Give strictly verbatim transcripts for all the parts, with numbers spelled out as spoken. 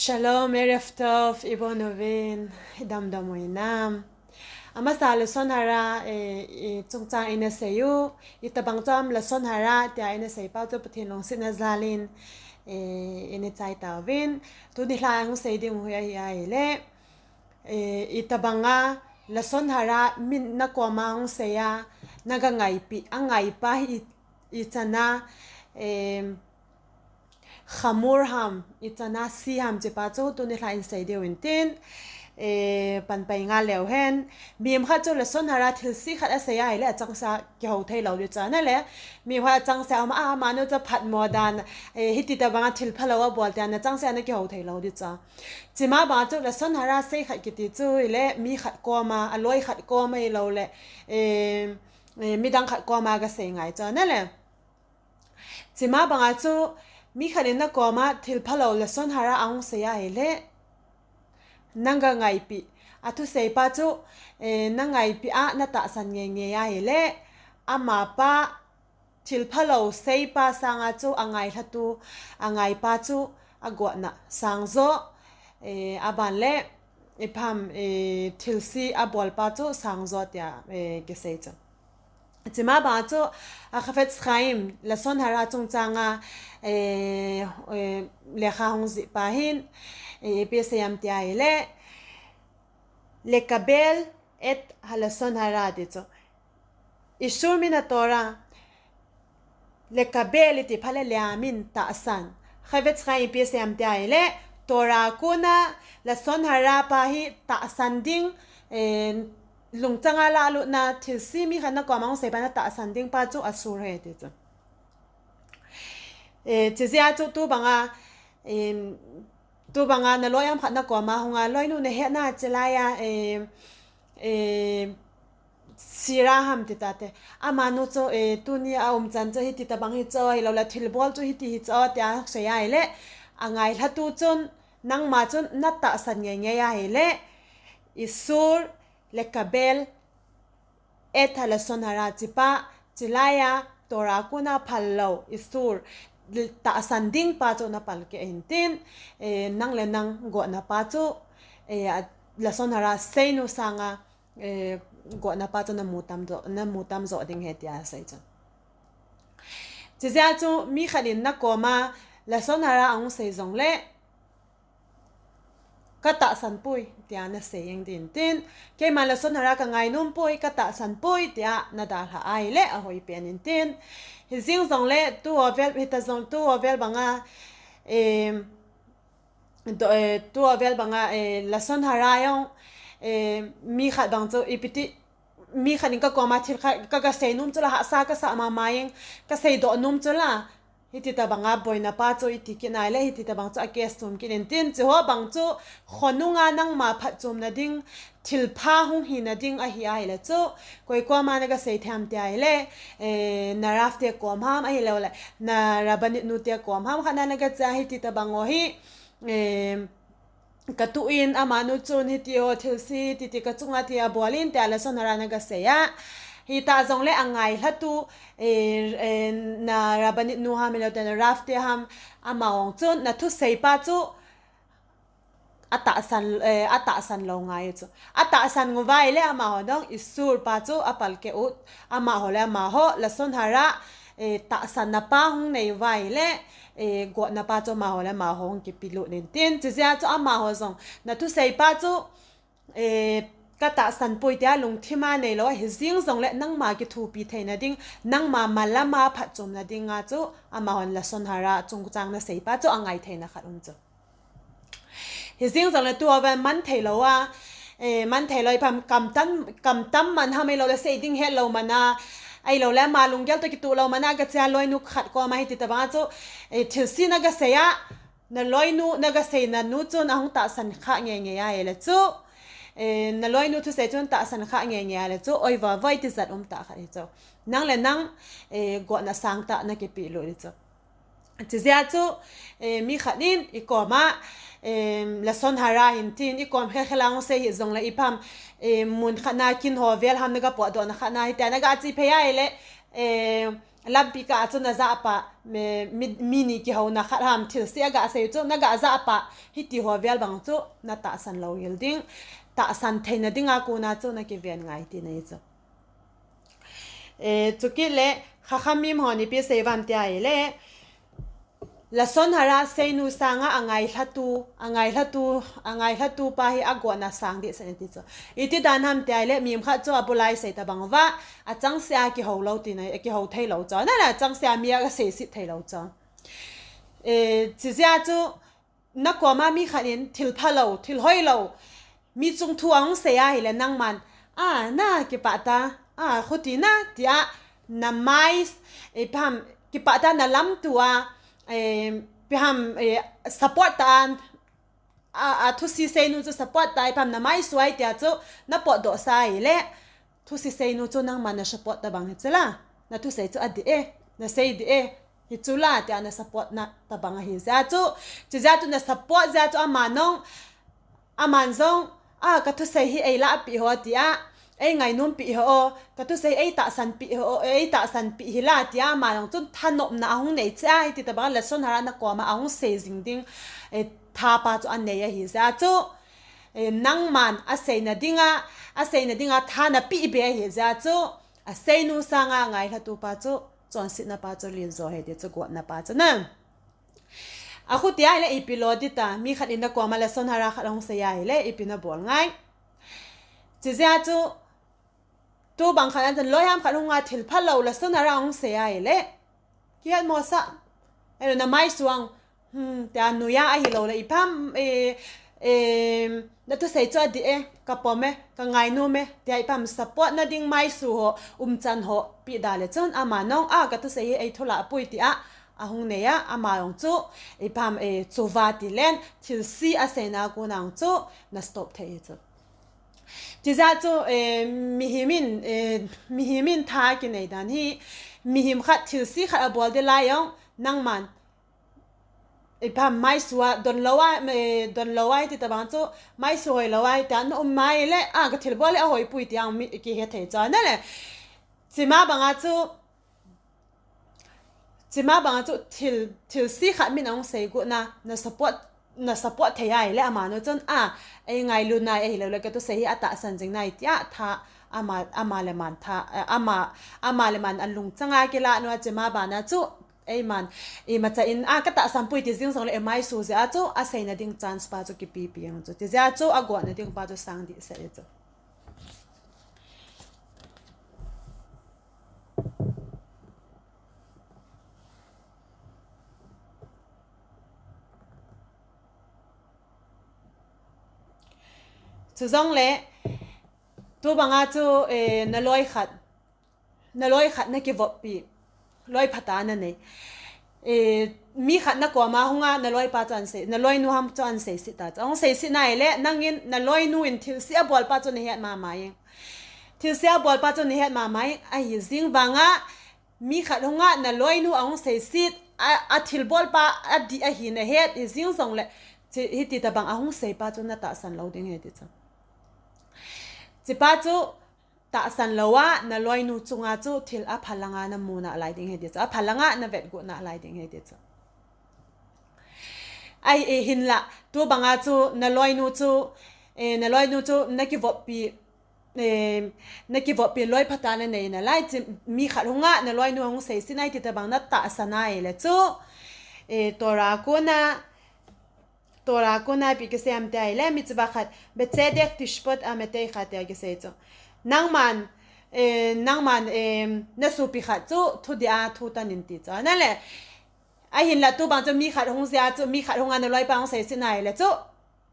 Shalom, Erev Tov, ibon uvin, idamdam u hinam. Amasa lashon hara, eh, i chungchang ina seiyu, itobang chu ham lashon hara tia ina seipau chu Pathen lungsetna jalin, eh, ina chai tauvin. Tuni lha hung sei ding u hi ahi, ahile, eh, itobanga lashon hara min nakoma hung seiya, naga ngaipi, angaipa hi i, ichana, eh, Chamur ham, ichana si ham tipa chu tuni lha in sei diu intin, eh, panpai ngal leu hen. Mihem khat chu lashon hara thilse khat asei ahile achangseh kihou thei lou diu chu ana le. Mihem khat achangseh ama, amanu chu phatmo dan, eh, hiti tobanga thil phalou abol tia achangseh ana kihou thei lou diu chu. Chima banga chu lashon hara sei khat kiti chu hile mi khat koma, aloi khat koma hilou le, eh, eh, midang khat koma kasei ngai chu ana le. Chima banga chu mi khat in nakoma thil phalou lashon hara ahung sei ahile, naga ngaipi, athuseipa chu, eh, nangaipi a natahsan ngeingei ahile, amapa thil phalou seipa sanga chu angailhatu, angaipa chu agotna sangjo, eh, aban le, ipi ham, eh, thilse abolpa chu sangjo tia, eh, kisei chu. Chima banga chu, a Chafetz Chaim, lashon hara chungchanga, eh, eh, lekha hung jihpa hin, eh, ipi asei em tia ahile, lekabel et halashon hara ti chu. Isur min haTorah, lekabel iti phat le liam in tahsan. Chafetz Chaim ipi asei em tia ahile, Torah a kona lashon hara pa hi tahsan ding, eh, lungchanga lahlutna, thilse mi khat nakoma hung seipa natahsan ding pa chu asur ahi ti chu. Eh, chujeh a chu tubanga, em, tubanga naloi ham khat nakoma hunga, loinu nahetna chilaiya, em, em, Sira ham ti tate. Amanu chu, eh, tuni a umchan chu hiti tobang hichu, hilou le thilbol chu hiti hichu, tia sei ahile, angailhatu chun, nangma chun natahsan ngeingei ahile, Isur lekabel et halashon hara tipa, chilaiya Torah a kona phal lou, Isur, tahsan ding pa chu napalkeh intin, eh, nang le nang gotna pa chu, eh, a, lashon hara seinu sanga, eh, gotna pa chu namu tamjo, namu tamjo ding ahi tia asei chu. Chujeh a chu mi khat in nakoma lashon hara ahung sei jongle, katahsan poi tia nasei jeng ding intin, keiman lashon hara kangainom poi, katahsan poi tia nadalhah ahile ahoi pen intin. Hijeng jongle tuho vel, hita jong tuho vel banga, em, do, eh, tuho vel banga, eh, lashon hara jong, eh, mi khat bang chu ipi ti, mi khat in kakoma thil khat ka, kasei nom chu la hahsa kasah mama jeng, kasei doh nom chu la. Hiti tobanga boina pa chu iti kit nai le, hiti tobang chu a case tum kit intin, chuho bang chu khonunga nangma phatchomna ding, thilpha hung hina ding ahi ahile chu, koi koma naga sei thei em tia ahile, eh, na Rav te kom ham ahilou le, na Rabbanit nu te kom ham khat na naga che a hiti tobang ho hi, eh, katuh in amanu chun hiti ho thilse titi kachunga ti abol in tia lashon hara naga sei a. Hita jongle angailhatu, eh, eh, na Rabbanit nu ham hilou le na Rav te ham, amaho chun nathuseipa chu atahsan, eh, atahsan lou ngai chu. Atahsan ngu uva ahile amaho dong Isur pa chu apalkeh u, amaho le amaho lashon hara, eh, tahsanna pa hung nei uva ahile, eh, gotna pa chu amaho le amaho hung kipelut intin. Chujeh a chu amaho jong nathuseipa chu, eh, katahsan poi tia lungthima neilou, hijeng jongle nangma kithopi theina ding, nangma malama phatchomna dinga chu amahon lashon hara chungchang naseipa chu angai theina khat um chu. Hijeng jongle tuho vel man theilou a, eh, man theilou ipi ham kamtam, kamtam man ham ahilou le sei ding hetlou man a, ahilou le ama lunggel toh kitoh lou man a, gache a loinu khat koma hiti tobang a chu, eh, thilse naga sei a, naloinu, naga seina nu chun ahung tahsan kha ngeingei ahile chu, eh, naloinu thusei chun tahsan kha ngeingei ahile chu, oi va voi tijat um tah khat hi chu. Nang le nang, eh, gotna sangtah nakipelut hi chu. Chujeh a chu, eh, mi khat in ikoma, eh, lashon hara hin tin, ikom khelkhel a hung sei hih jongle ipi ham, eh, mun khat na kin ho vel ham naga potdoh na khat na hitia naga che phei ahile, eh, lampi kah a chu na jah pa, mi, mi, mi ni kihouna khat ham thilse a ga sei chu na ga jah pa, hiti ho vel bang chu na tahsan lou hel ding, tahsan theina dinga kona chu na kiven ngai tina ahi chu. Eh, chukit le, Chachamim hon ipi asei uvam tia ahile, Lashon Hara seinu sanga angailhatu, angailhatu, angailhatu pa hi agotna sang dehset in ati chu. Iti dan ham tia ahile, mihem khat chu abulai sei tabang uva, achangseh a kihou lou tina, kihou thei lou chu. Nale achangseh a mi a seiset thei lou chu. Eh, chijeh a chu, na koma mi khat in thil phalou, thil hoilou, mi chung thu ahung sei ahile nangman, a, na kipah ta, a, khuti na, tia, na mai, eh, ipi ham, kipah ta na lamto a, eh, ipi ham, eh, support ta a, a, a thuse seinu chu support ta, ipi ham na mai suai tia chu, na potdoh sa ahile, thuse seinu chu nangman na support tabang hi chu la. Na thusei chu adih e, na sei dih e, hi chu la, tia na support na tabang ahi jeh a chu, chijeh a chu na support jeh a chu aman jong, aman jong, a, ka thusei hi eilah peh ho tia, eingainom peh ho, ka thusei eitahsan peh ho, eitahsan peh hi la, tia aman jong chun thanopna ahung nei cheh a, hiti tabang Lashon Hara na koma ahung sei jing ding, eh, tha pa chu anei ahi jeh a chu, eh, nangman aseina dinga, aseina dinga tha na peh be ahi jeh a chu, aseinu sanga angailhatu pa chu chonsetna pa chu len jo ahi ti chu gotna pa chu na. Akhuti ahile ipi lo ding ta, mi khat in na koma Lashon Hara khat ahung sei ahile ipi na bol ngai. Chijeh a chu, tubang khat a chan loi ham khat hunga thil phalou Lashon Hara ahung sei ahile, kihetmosah, ahilou na mai suang, hmm, tia nuia ahilou le ipi ham, eh, eh, na thusei chu adih e, ka pom e, ka ngainom e, tia ipi ham support na ding mai su ho, umchan ho, peh da le chun aman jong, a, ka thusei hi eithulah poi tia, ahung nei a, aman jong chu, ipi ham, eh, tshuva ti len, thilse aseina kona jong chu, na stop thei hi chu. Chijeh a chu, eh, mihem in, eh, mihem in tha kinei dan hi, mihem khat thilse khat abol ding lai jong, nangman, ipi ham mai su a, donlou a, eh, donlou a, hiti tabang chu, mai su hoilou a, tia na um mai le, a, ka thil bol hi ahoi poi tia mi kihe thei chu, nale. Chima banga chu, chima banga chu thil, thilse khat min ahung sei got na, na support, na support thei ahile aman jong chun, a, eingailu nai ahilou le ka thusei hi atahsan jing nai tia tha, ama, ama le aman tha, eh, ama, ama le aman alungchang a kilah nau a chima bana chu, eiman, imacha in, a, ka tahsan poi ti jing jong le, eh, mai su jeh a chu, aseina ding chance pa chu kipe pe jeng chu. Chijeh a chu, agotna ding pa chu sang dehset ahi chu. Chujongle, tubanga chu, eh, na loi khat, na loi khat na kivoppi, loi phatah a na nei. Eh, mi khat na koma hunga na loipa chu ahinsei, na loinu ham chu ahinseiset ta chu. Ahinseiset na ahile, nangin na loinu in thilse abol pa chu na het mama e. Thilse abol pa chu na het mama e, ahi jing vanga, mi khat hunga na loinu ahung seiset, a, athilbol pa adih ahi na het, hi jing jongle, chi, hiti tabang ahung sei pa chu na tahsan lou ding ahi ti chu. Chi pa chu tahsan lou a, na loinu chunga chu thil aphalang a na mu nalai ding ahi ti chu, aphalang a na vetgot nalai ding ahi ti chu. Ahi, eh, hinlah, tubanga chu na loinu chu, eh, na loinu chu na kivoppi, eh, na kivoppi loi phatah a na nei nalai, chi, mi khat hunga na loinu ahung seiset nai ti tabang na tahsan ahile chu, eh, Torah a kona, Torah a kona ipi kisei em ti ahile, mitzvah khat, Betzedek tishpot ametecha tia kisei chu. Nangman, eh, nangman, eh, na sopi khat chu thudih a thutan in ti chu. Nale, ahinlah tubang chu mi khat hung jeh a chu, mi khat hunga na loipa hung seiset nai le chu,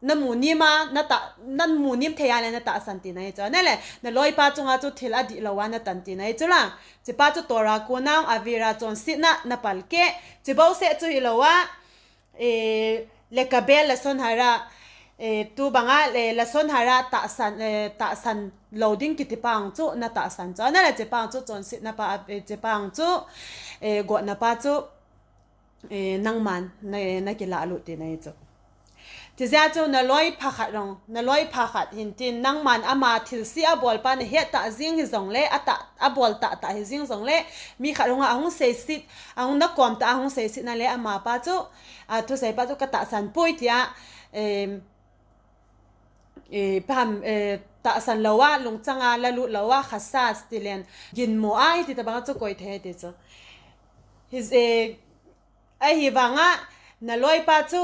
na mu nim a, na ta, na mu nim thei a le na tahsan tina ahi chu. Nale, na loipa chunga chu thil adih lou a na tan tina ahi chu la. Chi pa chu Torah a kona avera chonsetna na palkeh. Chi bouseh chu hilou a, eh, lekabel lashon hara, eh, tubanga, eh, lashon hara tahsan, eh, tahsan lou ding kiti pa chu na tahsan chu. Nale chi pa chu chonsetna pa, eh, chi pa chu, eh, gotna pa chu, eh, nangman, na, na kilah lut tina ahi chu. Tijeh chu naloi pha khat jong, naloi pha khat hin tin, nangman ama thilse abol pa nahet tah jing hijongle, atah, abol tah tah hijing jongle, mi khat hung a, ahung seiset, ahung nakom tah, ahung seiset na le ama pa chu, athusei pa chu katahsan poi tia, em, e, pam, e, tahsan lou a, lungchang a lalut lou a, khasas tilen, ginmo a, hiti tabang chu koi thei ti chu. His, e, ahivanga, naloi pa chu,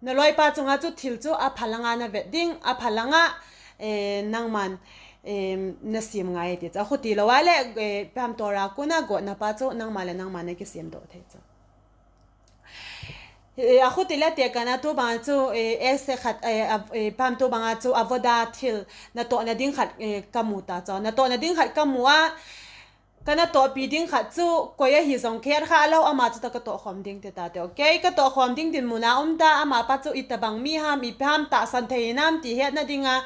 naloi pa chunga chu thil chu apha langa navet ding, apha langa, eh, nangman, eh, nasem ngai ti chu. Akhuti lou a le, eh, pam Torah a kona gotna pa chu nangma le nangma nakisem doh thei chu. Eh, akhuti le tekahna tubanga chu, eh, ese khat, eh, a, eh, pam tubanga chu avoda thil natohna ding khat, eh, kamu ta chu. Natohna ding khat kamu a, Kana tohpi ding khat chu, koi ahi jong khet kha lou, ama chu ta katoh khom ding ti tate, okay? Katoh khom ding dinmun a um ta, ama pa chu itabang mi ham, ipi ham tahsan thei nam ti hetna dinga,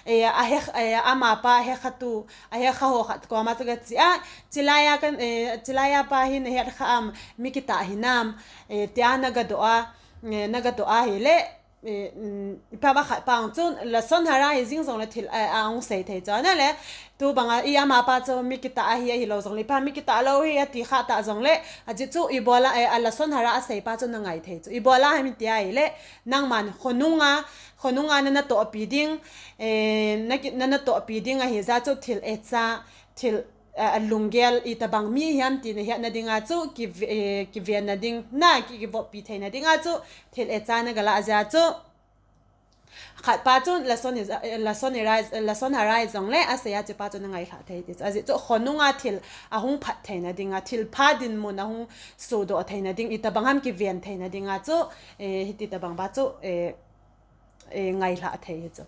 eh, ahe, eh, ama pa ahe khatu, ahe kha ho khat koma chu kache a, chilai a kan, eh, chilai a pa hi nahet kha am, mi kitah hinam, eh, tia nagadoh a, eh, nagadoh ahile, eh, mm, ipi ham khat pa hung chun, lashon hara hijing jongle thil, eh, ahung sei thei chu. Ahile, tubanga i ama pa chu mi kitah ahi, ahilou jongle, ipi ham mi kitah lou hi ati kha ta jongle, ajeh chu ibola, eh, a lashon hara asei pa chu nangai thei chu. Ibola ham iti ahile, nangman khonunga, khonunga na natohpi ding, eh, na ki, na natohpi ding ahi jeh chu thil echa, thil, eh, alunggel itabang mi hiam ti nahetna dinga chu, ki, eh, kivenna ding, na ki, kivoppi theina dinga chu, thil echa nagalah jeh chu. Khat pa chun lashon hi, eh, lashon hara, lashon hara jongle, asei a chu pa chu nangai lha thei ti chu. Ajeh chu khonunga thil ahung phat theina dinga, thil pha dinmun ahung sodoh theina ding, itabang ham kiven theina dinga chu, eh, hiti tabang pa chu, eh, eh, ngai lha thei hi chu.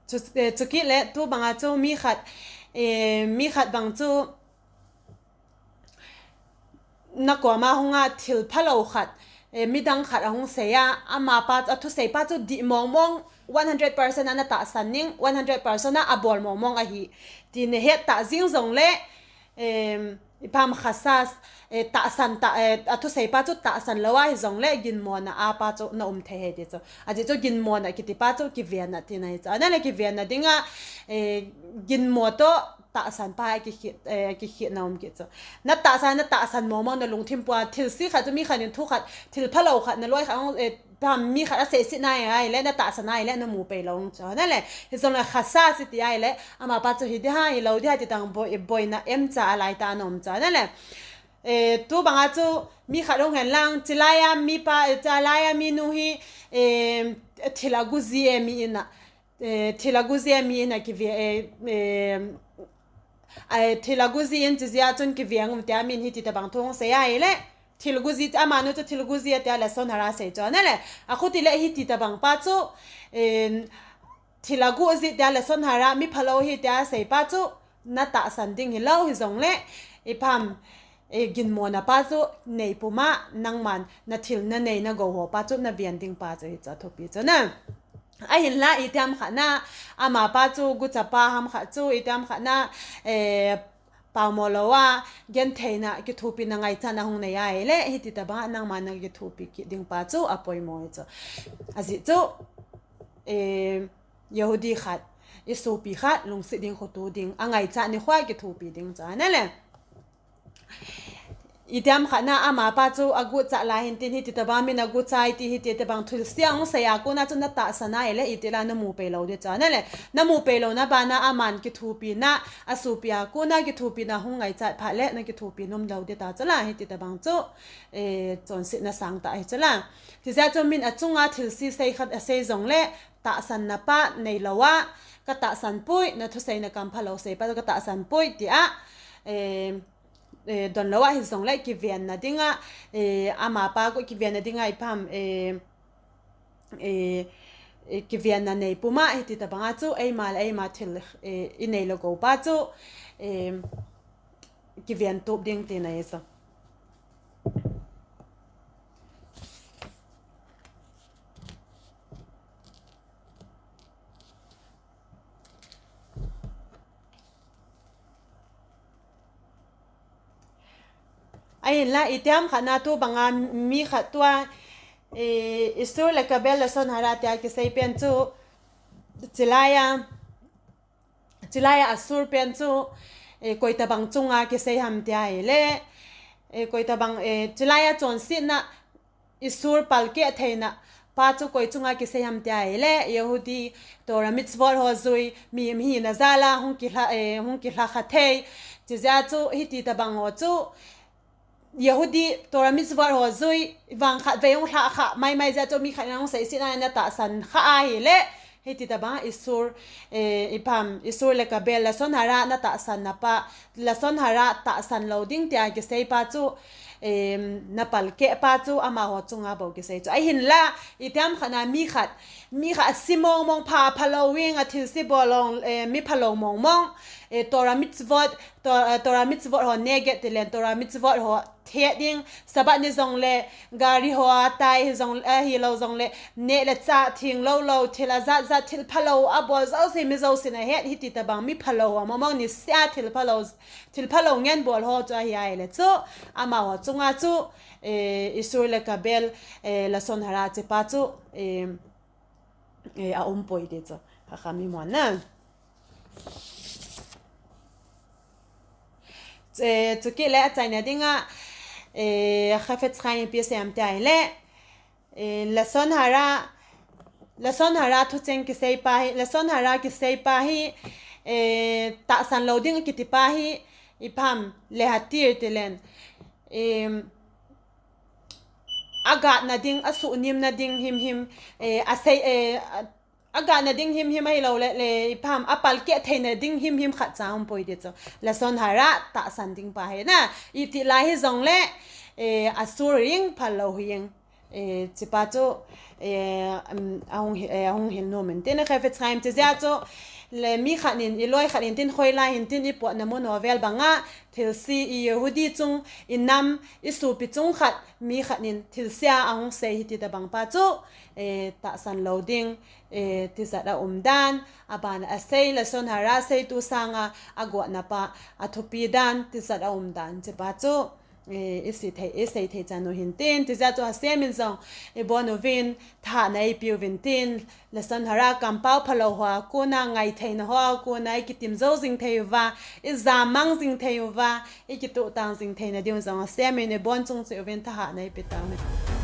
Chu, eh, chukit le tubanga chu mi khat, eh, mi khat bang chu nakoma hunga thil phalou khat, eh, midang khat ahung sei a, ama pa, athusei pa chu dih mong mong, one hundred percent a natahsan ning, one hundred percent a abol mong mong ahi, ti nahet ta jing jongle, em, ipi ham khasas, eh, tahsan ta, eh, athusei pa chu tahsan lou ahi jongle, ginmona a pa chu na um thei hi ti chu. Ajeh chu ginmona kiti pa chu kivenna tina hi chu. Ahile kivenna dinga, eh, ginmo toh tahsan pa hi kikhet, eh, kikhetna um kit chu. Natahsan, natahsan mong mong nalungthim pua, thilse khat chu mi khat in thu khat, thil phalou khat, naloi khat, eh, Pam mi khat aseiset na ahile, natahsan ahile, namu pei lou chu. Nale, hijongle khasas iti ahile, ama pa chu hi ding ham, hilou ding ham ti tang boi, boina emcha alai tah a um chu. Nale, eh, tubanga chu mi khat hung hen lang, chilai a mi pa, chilai a mi nu hi, eh, thil agu ji e mi in a, eh, thil agu ji e mi in a kive, eh, eh, eh, thil agu ji in chu jeh a chun kiveng um tia min hiti tabang thu hung sei ahile, thil agu ji, amanu chu thil agu ji atia lashon hara sei chu. Nale, akhuti le hiti tabang pa chu, eh, thil agu ji tia lashon hara mi phalou hi tia sei pa chu, natahsan ding hilou hijongle, ipi ham, eh, ginmona pa chu nei puma nangman nathil nanei nagou ho pa chu naven ding pa chu hi chu athupi chu na. Ahinla iti ham khat na, ama pa chu gucha pa ham khat chu, iti ham khat na, eh, paomo lou a, gentheina kithupina ngaichatna hung nei ahile, hiti tabang a nangma nakithupi kit ding pa chu apoimo hi chu. Ajeh chu, eh, Yehudi khat, isopi khat, lungset ding khoto ding, angaichat nikho a kithupi ding chu. Nale. Iti ham khat na ama pa chu aguhcha lai hin tin hiti tabang min aguhcha iti hiti tabang thilse ahung sei a kona chu natahsan ahile iti la namu pei lou ding chu. Nale, namu pei louna bana aman kithupina, asopi a kona kithupina hung ngaichat phat le nakithupi nom lou ding ta chu la hiti tabang chu, eh, chonsetna sang ta hi chu la. Tijeh chu min achunga thilse sei khat asei jongle tahsanna pa neilou a, katahsan poi, nathusei nakam phalou sei pa chu katahsan poi tia, eh, eh, donlou a hijongle kivenna dinga, eh, ama pa chu kivenna dinga ipi ham, eh, eh, eh, kivenna nei puma hiti tabang a chu eima le eima thil, eh, inei lou gou pa chu, eh, kiven tup ding tina hi chu. Ahinla, itiham khat na tu banga mi khat tua, eh, Isur le Kabel Lashon Hara tia kisei pen chu, chilaiya, chilaiya asur pen chu, eh, koitabang chunga kisei ham tia ahile, eh, koitabang, eh, chilaiya chonsetna, Isur palkeh theina pa chu koi chunga kisei ham tia ahile, Yehudi Torah mitzvot ho jui, mi, mi hina jal a hung kilha, eh, hung kilha kha thei. Chijeh a chu hiti tabang ho chu, Yehudi Torah mitzvot ho jui, vang khat vei hung lha kha maimai jeh a chu mi khat in ahung seisetna in atahsan kha ahile, hiti tabang Isur, eh, ipi ham, Isur le Kabel, Lashon Hara na tahsanna pa, Lashon Hara tahsan lou ding tia kisei pa chu, em, na palkeh pa chu amaho chunga bou kisei chu. Ahinla, itiham khat na mi khat, mi khat asi mong mong, pha, phalou ing, athilse bol long, eh, mi phalou mong mong, eh, Torah mitzvot, To-, eh, Torah mitzvot ho neged tilen, Torah mitzvot ho thet ding, Sabbath ni jongle, gari ho atai, hi jong, eh, hilou jongle, neh le chah theng lou lou, thil ajat jat, thil phalou abol jouse, mi jousen ahet, hiti tabang mi phalou ho mong mong, niseh a thil phalou, thil phalou ngen bol ho chu ahi ahile chu, amaho chunga chu, eh, Isur le Kabel, eh, Lashon Hara che pa chu, eh, eh, aum poi ti chu. Kha kha mi mon na. Che, chukit le achaina dinga, eh, Chafetz Chaim ipi asei ham tia ahile, eh, Lashon Hara, Lashon Hara thucheng kisei pa hi, Lashon Hara kisei pa hi, eh, tahsan lou ding akiti pa hi, ipi ham, lehatir tilen, em, agatna ding, asuhnimna ding himhim, eh, asei, eh, a, agatna ding himhim ahilouleh, le, ipi ham, apalkeh theina ding himhim khatcha um poi ti chu. Lashon Hara tahsan ding pa hi na, iti lai hijongle, eh, asur ing, phalou ing. Eh, che pa chu, eh, um, ahung hi-, eh, ahung hil nom in tin, Chafetz Chaim che jeh a chu, le mi khat in, iloi khat in tin, khoilai hin tin, ipotna mun ho vel banga, thilse, i Yehudi chung, inam, isopi chung khat, mi khat in, thilse a ahung sei hiti tabang pa chu, eh, tahsan lou ding, eh, tijat aum dan, abana asei, Lashon Hara seitu sanga, agotna pa, athupi dan, tijat aum dan, che pa chu, eh, isei thei, isei thei chan u hin tin, chijeh a chu Hashem in jong, ibon uvin, thahatna eipe uvin tin, Lashon Hara kampao phalou hoa kona, ngaitheina hoa kona, ikitim jou jing thei uva, ijam mang jing thei uva, ikitoh tang jing theina diu jong Hashem in ibon chung cheh uvin thahatna eipe tauhen.